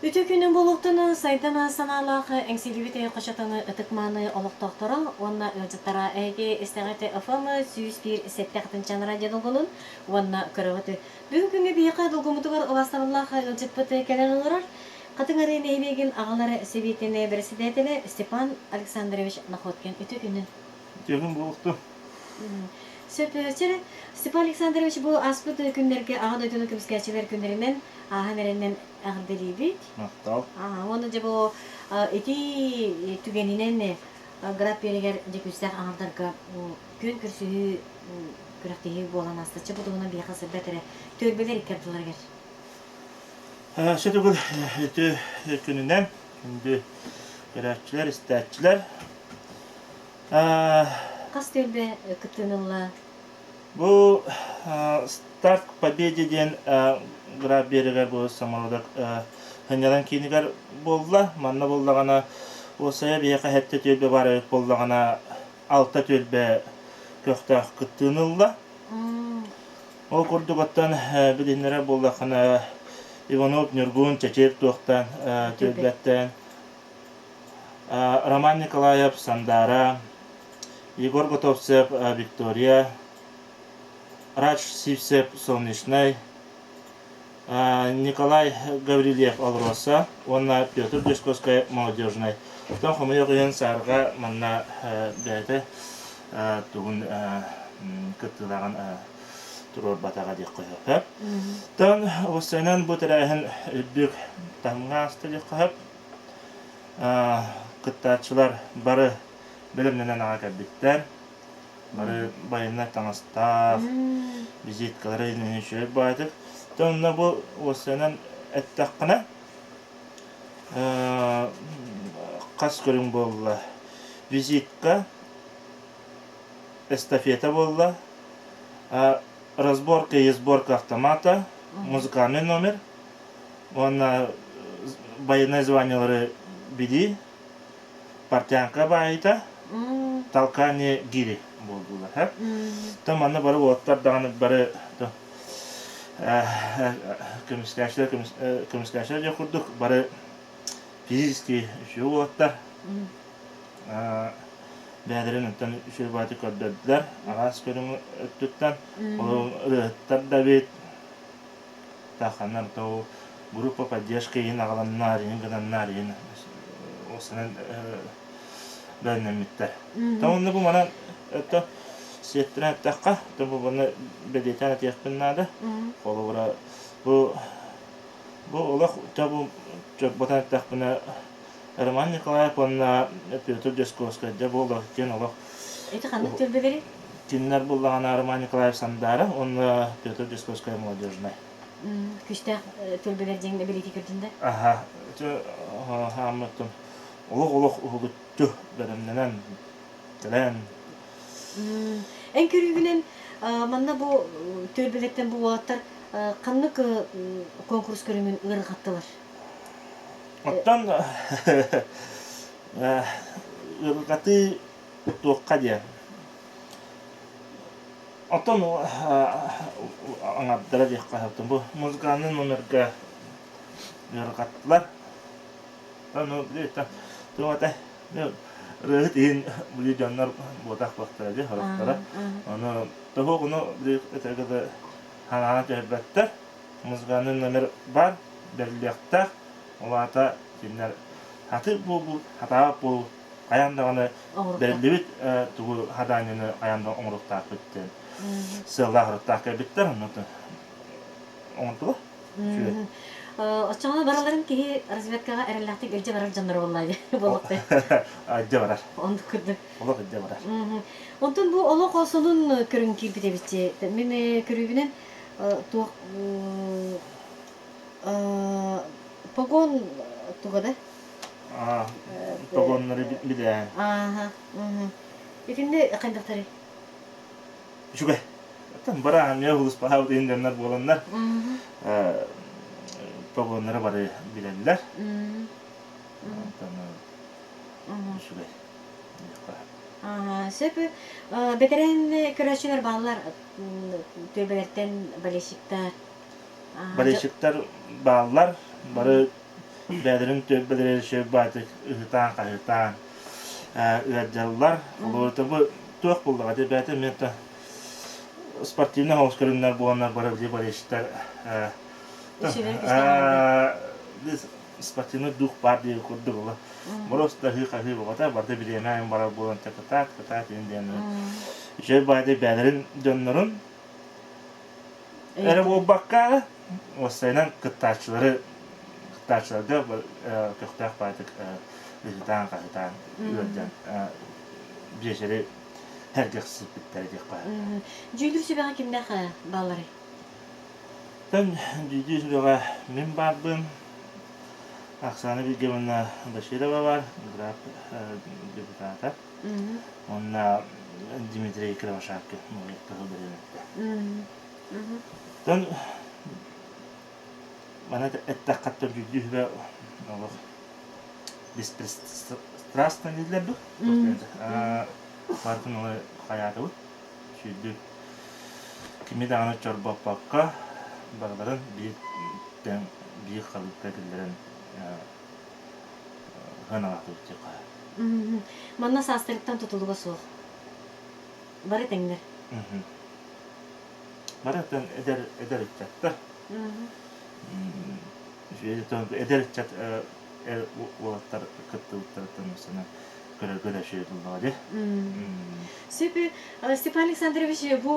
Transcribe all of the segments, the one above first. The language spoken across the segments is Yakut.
Үтүө күнүн буолуохтун сайдам санаалаах эҥсиллибит хочотону ытык-мааны олохтоохторо уонна ыалдьыттара эһиги истэҕит ФМ 101 7 радио долгунун уонна көрөҕүт. Бүгүн күҥҥэ биһиэхэ долгуммутугар убаастабыллаах ыалдьыппыт кэлэн олорор Хатыҥ Арыы нэһилиэгин аҕалар сэбиэтин бэрэссэдээтэлэ Степан Александрович Находкин. Үтүө күнүн. Үтүө күн буолуохтун. Сөп. Чэ, Степан Александрович, бу ааспыт күннэргэ Аҕа дойдуну көмүскээччилэр күннэринэн ааһан эрэнэн эҕэрдэлиибит. Махтал. Уонна дьэ бу ити түгэнинэн Град биэригэр дьэ күүстээх аҥардарга күөн көрсүһүү күрэхтэһии буолан ааста. Чэ, бу туһунан биһиэхэ сырдат эрэ түөлбэлэр икки ардыларыгар. Сөтүгүл үтүө күнүнэн күндү көрөөччүлэр, истээччилэр. Хас түөлбэ кыттыыны ылла? Бу Старт к победе диэн Граф биэригэр бу самородок сынньалаҥ киинигэр буолла. Манна буоллаҕына уопсайа биһиэхэ сэттэ түөлбэ баар эбит буоллаҕына алта түөлбэ көхтөөх кыттыыны ылла. Ол курдук оттон билиһиннэрэр буоллаххына Иванов Ньургун Чэчир туохтан түөлбэттэн Роман Николаев Сандаара, Егор Готовцев Виктория, Радж Сивцев Солнечнай, Николай Гаврильев Алроса уонна Петр Дьячковскай Молодежнай. Оттон хомойуох иһин саарга манна бэйэтэ тугун кыттыылааҕын туруорбатаҕа диэххэ сөп. Оттон уопсайынан бу тэрээһин үрдүк таһымҥа ааста диэххэ сөп. Кыттааччылар бары бэлэмнэнэн аҕа кэлбиттэр. Бары байыаннай таҥастаах, визиткалара үчүгэй баайдык. Онно бу уопсайынан эттэххинэ, хас көрүҥ буолла? Визитка, эстафета буолла, разборка и сборка автомата, музыкальный номер уонна байыаннай званиелары билии, портянка баайыта, толкание гири буолдулар. Там манна бары уолаттар даҕаны бары көмүскээччилэр көмүскээччилэр диэх курдук бары физически үчүгэй уолаттар бэйэлэрин онтон үчүгэй баайты көрдөрдүлэр араас көрүҥ өттүттэн ол ырыаһыттар да эбит Таханнар то группа поддержки иһин аҕаланнар, иһин гынаннар, иһин осынан бэлэмнэммиттэр. То онно бу манан это сиэттэрэн эттэххэ, то бу маны бэлиэтээн этиэхпин наада. Холобура бу бу олох то бу чорботон эттэхпинэ Роман Николаев уонна Петр Дьячковскай дьэ бу олох иккиэн олох Ити ханнык түөлбэлэри? Кинилэр буллаҕына Роман Николаев Сандаара уонна Петр Дьячковскай молодежнай. Күүстээх түөлбэлэр диэн бэлиэтии көрдүн да? Аха, хааммыттым. Олох-олох уһугуччу бэлэмнэнэн, кэлэн. Эн көрүүгүнэн манна бу түөлбэлэртэн бу уолаттар ханнык конкурс көрүҥүн ыарырҕаттылар? Оттон ыарырҕатыы туохха диэн. Оттон аҥардара диэххэ сөп. Бу музыкальный номерга ыарырҕаттылар. Ну, туох этэ ырыаһыт иһин били дьоннор буотах буохтара дии сорохторо. Ону тоһуох ону били этэргэ да ханаана түһэрбэттэр. Музыкальный номер баар, бэриллиэхтээх. Ол аата кинилэр хатык буолбут, хатаабат буолбут хайаан даҕаны бэриллибит тугу хадаанньаны хайаан да оҥоруохтаахпыт диэн сыаллаах-соруктаах кэлбиттэр. Онно оҥордулар. Оччоҕо бараларын киһи разведкаҕа эрэллээхтик илдьэ барар дьонноро буоллахтай. Илдьэ барар. Оннук курдук. Олох илдьэ барар. Онтон бу олох сонун көрүҥ киирбит эбит. Мин көрүүбүнэн туох погон туга да? Погоннары билээн. Ааха. Итиннэ хайдахтарый? Үчүгэй. Оттон бары аанньа улуспаһаабыт иһин дьоннор буоланнар погоннары бары билэллэр. Оттон үчүгэй. Сөп. Бэтэрээн көрөөччүлэр бааллар түөлбэлэртэн болельщиктар. Болельщиктар бааллар. Бары. бэйэлэрин түөлбэлэрин үчүгэй баайдык ыһытаан-хаһыытаан ыалдьаллар. Холобура, бу туох буоллаҕа дии бэйэтэ эмиэ спортивнай соҕус көрүҥнэр буоланнар бары волейболистар спортивный дух баар диир курдук ыла. Просто хаһыы-хаһыы бөҕөтө, барыта бириэмэ барар буолан кытаат, кытаат диэн үчүгэй баайдык бэйэлэрин дьоннорун эрэ буолбакка, уопсайынан кыттааччылары кыттааччыларга көхтөөх баайдык ыһытаан-хаһытаан ыалдьан биэчэри сэргэхсиппиттэрэ диэххэ. Дьүүллүүр сүбэҕэ кимнээх баалларый? Тэн дьүүллүүр сүбэҕэ мин баарбын, Оксана Евгеньевна Баширова бар, граф депутата. Уонна Дмитрий Кривошапкин кыһыл бэрэдиэнэттэ. Тэн маны эттэххэ дьүүллүүр сүбэ олох беспристрастно дииллэр дуу? Барытын ылы хайаатыбыт. Сүүрдүү кими даҕаны чорбоппокко барыларын биир тэҥ биир халыыпка киллэрэн сыаналаатыбыт диэххэ. Манна саастарыттан тутулуга суох. Бары тэҥнэр. Бары эдэр эдэр ыччаттар. Эдэр ыччат уолаттар кыттыбыттарыттан устана көрөргө да үчүгэй буоллаҕа дии. Сөп Степан Александрович бу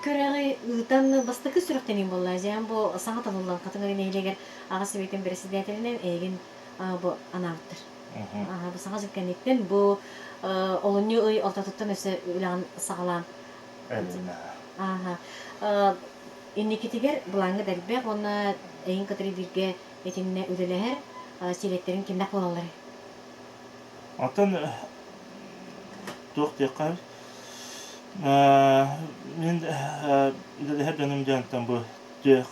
күрэҕи ыытан бастакы сүрэхтэниим буолла. Дьээн бу саҥа талыллан Хатыҥ Арыы нэһилиэгэр аҕа сэбиэтин бэрэссэдээтэлинэн эйигин бу анаабыттар. Бу саҥа дьыл кэнниттэн бу олунньу ый ортотуттан өссө үлэҕин саҕалаан Инникитигэр былааҥҥа да элбэх уонна эйин кытары бииргэ итиннэ үлэлэһэр сирэттэрин кимнээх буолалларый? Оттон туох диэххэ мин үлэлэһэр дьонум дьонтон бу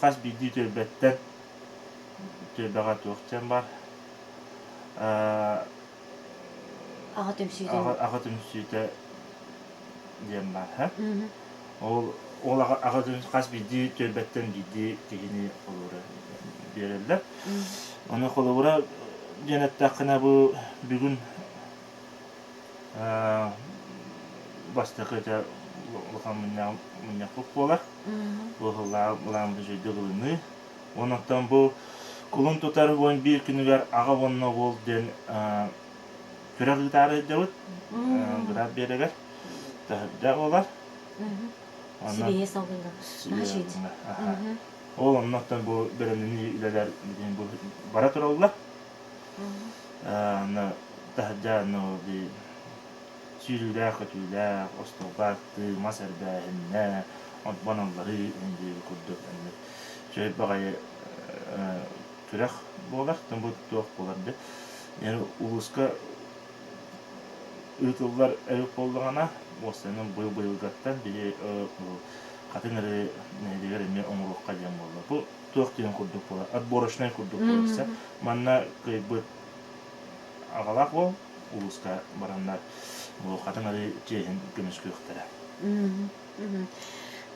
хас биирдии түөлбэттэн түөлбэҕэ туох диэн баар Аҕа түмсүүтэ. Аҕа түмсүүтэ диэн баар. Ол ол аҕа хас биирдии түөлбэттэн биирдии киһини холобура биэрэллэр. Ону холобура диэн эттэххинэ бу бүгүн бастакы этэ улахан мунньахпыт буолар. Бу сыллааҕы былааммытын үчүгэйдик ылыныы. Онон бу кулун тутар 11 күнүгэр аҕа уонна уол диэн күрэх ыытаары сылдьабыт. Быраат биэрэгэр таһырдьа буолар. Сибиэһэй салгыҥҥа. Ол оннуттан бу бэлэмнэнии үлэлэр бу бара тураллар. Таһырдьа сүүрүүлээх-көтүүлээх, остуолга аттыы, мас эрбээһиннэ, отбон алларыы диэби курдук үчүгэй баҕайы күрэх буолар. Бу туох буолар да улууска ыытыллар эбит буоллаҕына, уопсайынан быйыл быйылгаттан биһи Хатыҥ Арыы нэһилиэгэр эмиэ оҥоруохха диэн буолла. Бу туох диэн курдук буолар, отборочнай курдук буолар. Манна кыайбыт аҕалаах уол улууска бараннар бу Хатыҥ Арыы чиэһин көмүскүөхтэрэ.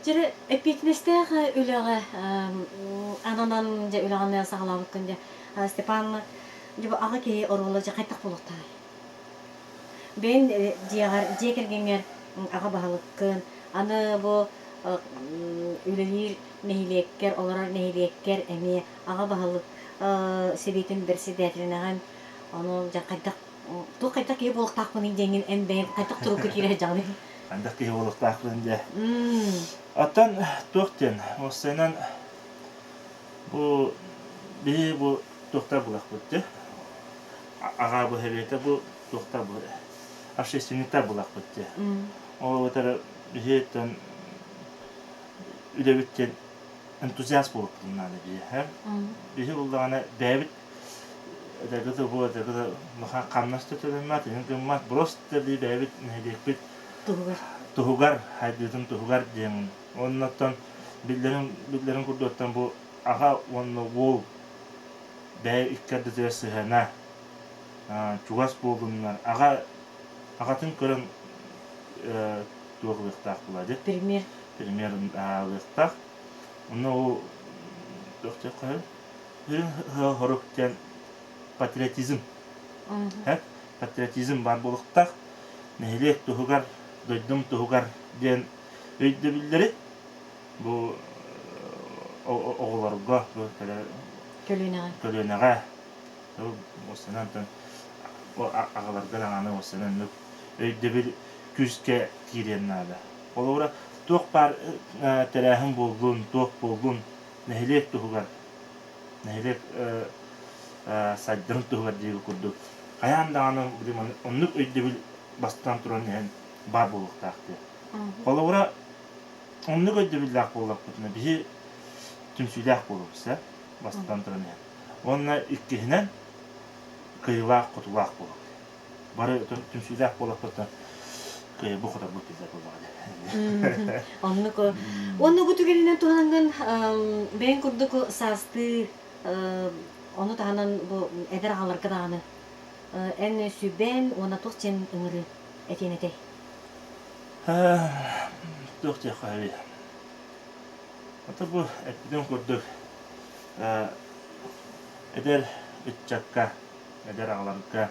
Дьэ, эппиэтинэстээх үлэҕэ ананан дьэ үлэҕин саҕалаабыккын дьэ Степан дьэ бу аҕа киһи оруола дьэ хайдах буолуохтааҕый? Бэйэҥ дьиэҕэр дьиэ кэргэҥҥэр аҕа баһылыккын, аны бу үлэлиир нэһилиэккэр, олорор нэһилиэккэр эмиэ аҕа баһылык сэбиэтин бэрэссэдээтэлинэҕин, ону дьэ хайдах туох хайдах киһи буолуохтаахпыный диэҥҥин эн бэйэҥ хайдах турукка киирэ сылдьаҕыный? Хайдах киһи буолуохтаахпын дьэ. Оттон туох диэн, уопсайынан бу биһи бу туохтар булахпыт дии. Аҕа бу сэбиэтэ бу туохтар бу общественниктар булахпыт дии. Ол эбэтэр биһиттэн үлэбит диэн энтузиаст буолуохпутун наада биһиэхэ. Биһи буллаҕына бэйэбит этэргэ бу этэргэ улахан хамнас да төлөммөт, иһин гыммат, просто дии бэйэбит нэһилиэкпит туһугар туһугар хайдыытын туһугар диэн Оннуттан биллэрин биллэрин курдуктан бу аҕа уонна уол бэйэ икки ардытыгар сыһыана чугас буолуннар аҕа аҕатын көрөн туох ылыахтаах буолла дии Пример. Пример ылыахтаах. Онно ол туох диэххэ сөбүй? Сүрүн хорук диэн патриотизм. Патриотизм баар буолуохтаах. Нэһилиэк туһугар, дойдум туһугар диэн өйдөбүллэри бу оҕолорго бу көлүөнэҕэ көлүөнэҕэ уостанан аҕаларга даҕаны уостанан өйдөбүл күүскэ киириэн наада. Холобура, туох баар тэрээһин буоллун, туох буоллун нэһилиэк туһугар, нэһилиэк сайдарын туһугар диэби курдук хайаан даҕаны оннук өйдөбүл бастаан туран иһэн баар буолуохтаах диye. Холобура, оннук өйдөбүллээх буоллахпытына биһи түмсүүлээх буолуохпут ээ бастатан туран иһэн. Уонна иккиһинэн кыайыылаах-хотуулаах буолабыт. Бары түмсүүлээх буоллахпытына кыайбы хоторбут биллэр буоллаҕа дии. Оннук. Уонна бу түгэнинэн туһанаҥҥын бэйэҥ курдук саастыы ону таһынан бу эдэр аҕаларга даҕаны эн сүбэн уонна туох диэн ыҥырыы этиэн этэй? Туох диэххэ сөбүй? Ата бу эппитим курдук эдэр ыччакка, эдэр аҕаларга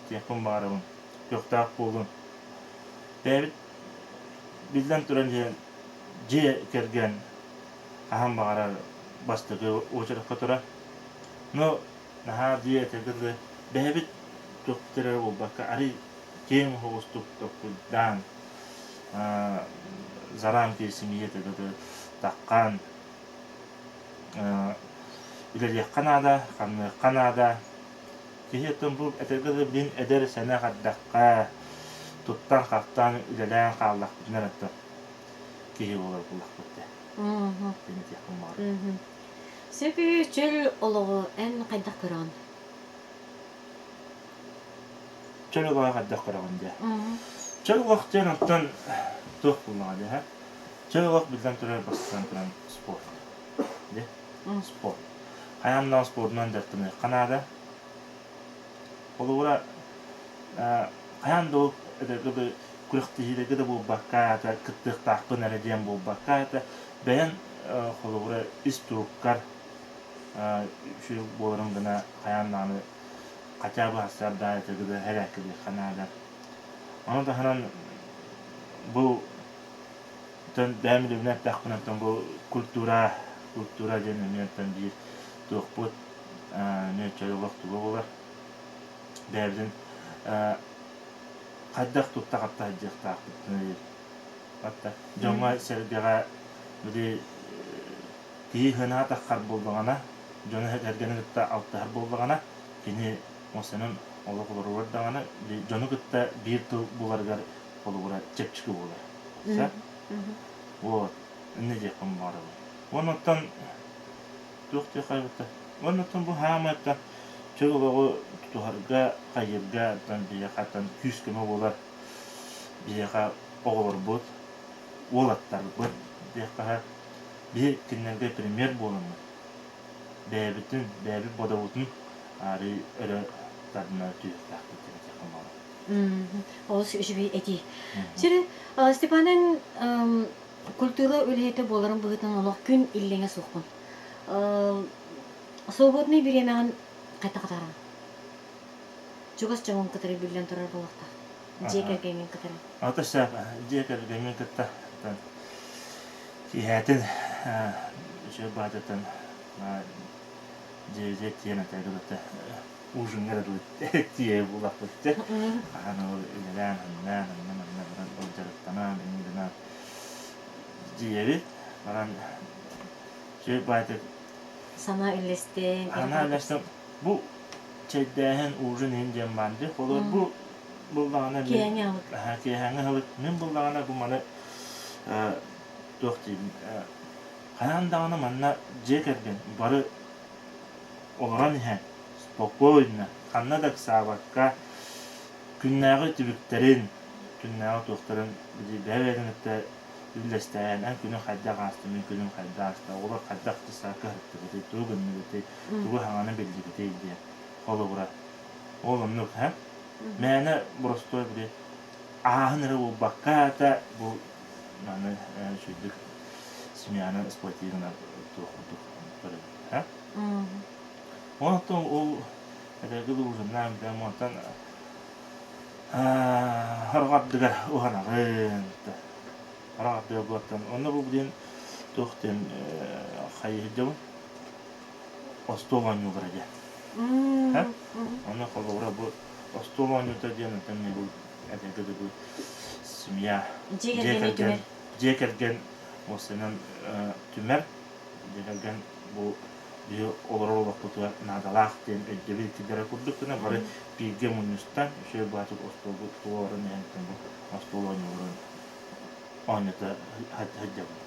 диэхпин баҕарабын, көхтөөх буолун. Бэйэбит биллэн туран иһэн дьиэ кэргэн хаһан баҕарар бастакы уочаракка турар. Но наһаа дьиэ этэргэ дылы бэйэбит туох эрэ буолбакка арый киэҥ оһоҕостук толкуйдаан за рамки семьи этэргэ таххан үлэлиэххэ наада, хамныахха наада. Киһи оттон бу этэргэ дылы билин эдэр сэнэх эрдэххэ туттан-хаптаан үлэлээн хааллахпытына эрэ киһи буолар буоллахпыт дии. Диэн этиэхпин баҕарабын. Сөп чөл олоҕу эн хайдах көрөҕүн? Чөл олоҕу хайдах көрөҕүн диэ. Чөл олох диэн оттон туох буоллаҕа дии Чөл олох биллэн турар бастатан туран спорт. Дии? Спорт. Хайаан да спордунан дьарыктаныахха наада. Холобура, хайаан да ол этэргэ да күрэхтэһиилэргэ да буолбакка, кыттыахтаахпын эрэ диэн буолбакка, бэйэҥ холобура ис туруккар үчүгэй буоларын гына хайаан даҕаны хотя бы сарда этэргэ да эрээккэлиэххэ наада. Ону таһынан бу бэйэм үлэбинэн эттэхпинэ оттон бу культура культура диэн эмиэ оттон биир туохпут эмиэ чөл олох туга буолар. Бэйэбитин хайдах тутта-хапта сылдьыахтаахпытый Хатта дьоҥҥо-сэргэҕэ били киһи ыһынаҕа таххар буоллаҕына, дьону кэргэни кытта алтыһар буоллаҕына, кини муостанан олох олоругар даҕаны дьону кытта биир тыл буларыгар холобура чэпчэки буолар. Сөп? Вот. Инньэ диэхпин баҕарабын. Уонна оттон туох диэх айбыта? Уонна оттон бу хаамыаттан чөл олоҕу тутуһарга, хайыырга оттон биһиэхэ оттон күүс-көмө буолар биһиэхэ оҕолорбут, уолаттарбыт диэххэ биһи кинилэргэ пример буоламмыт бэйэбитин, бэйэбит бодобутун арый өрө тардына түһүөхтээхпит диэн этиэххэ баҕарабын. Олус үчүгэй этии. Сири Степанын культура үлэһитэ буоларын быһыытынан олох күн иллэҥэ суохпун. Свободный бириэмэҕин хайдах атаараҕын? Чугас дьоҥҥун кытары биллэн турар буолуохтаах. Дьиэ кэргэҥҥин кытары. Ата сөп дьиэ кэргэҥҥин кытта киэһээтин үчүгэй баатыттан дьиэбитигэр тиийэн этэргэ кытта ужиҥҥа эрэ дылы тиийэ буоллахпыт дии. Хаһан ол үлэлээн, ханнаан, онно манна баран ол дьарыктанан, инньэ гынан дьиэбит баран үчүгэй баайтык Санаа үллэстэн, Санаа үллэстэн бу чэйдээһин ужин иһин диэн баар дии. Холобур бу буллаҕына мин Киэһэҥҥи аһылык. Киэһэҥҥи аһылык мин буллаҕына бу маны туох диибин хайаан даҕаны манна дьиэ кэргэн бары олорон иһэн спокойно ханна да ыксаабакка күннээҕи түбүктэрин күннээҕи туохтарын били бэйэ-бэйэтин кытта үллэстээн эн күнүн хайдах ааста мин күнүм хайдах ааста оҕолор хайдах дьыссаакка ыһыктыбытый тугу гынныбытый тугу саҥаны биллибитий диэн холобура ол оннук һэ мээнэ боростуой били ааһын эрэ буолбакка это бу маны үчүгдүк семьяны эксплуатирована туох курдук көрөбүн һэ. Онтон ол этэргэ дылы ужиннаан онтон Хараҕа ардыгар уһанаҕын, хараҕа ардыгар буолтан онно бу диэн туох диэн хайыһыйдыбын остуол оонньуулара диэн. Онно холобура бу остуол оонньуута диэн онтон бу этэргэ дылы семья Дьиэ кэргэни түмэр. Дьиэ кэргэн уопсайынан түмэр дьиэ кэргэн бу биһи олорор олохпутугар наадалаах диэн өйдөбүл киллэрэр курдук гына бары бииргэ мунньустан үчүгэй баҕайытык остуолга туруоран иһэн бу остуол оонньууларын оонньото сылдьабын.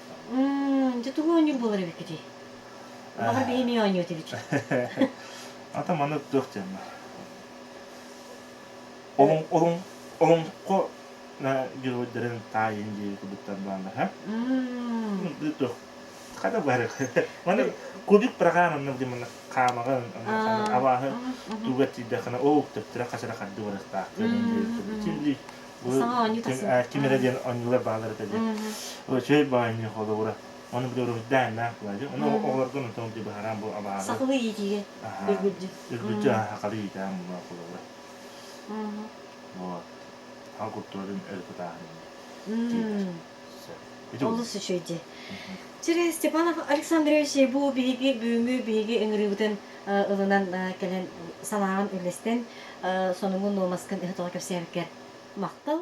Дьэ тугу оонньуур буолар эбиккитий? Баҕар биһи эмиэ оонньуо этибит. Ата маны туох диэн Олоҥ олоҥ олоҥхо геройдарын таайын диэри курдуктар бааллар туох хата бары маны кубик программанна били манна хаамаҕын абааһы туга тиийдэххинэ ол төптөрө хасара харды барыахтааххын ким эрэ диэн оонньуулар бааллар этэ диэн үчүгэй баанньы холобура ону били уруһуйдаан наах булаадьы ону оҕолорго онтон били быһараан бу абааһы сахалыы иитиигэ үргүлдьү үргүлдьү сахалыы иитээм була холобура вот ал культуратын өрө тутааһын Олус үчүгэй дии. Чире Степанов Александрович бу биһиги бүгүҥҥү биһиги ыҥырыыбытын ылынан кэлэн санааҕын үллэстэн сонуҥун нуомаскын ыһытоҕо кэпсээбиккэр махтал.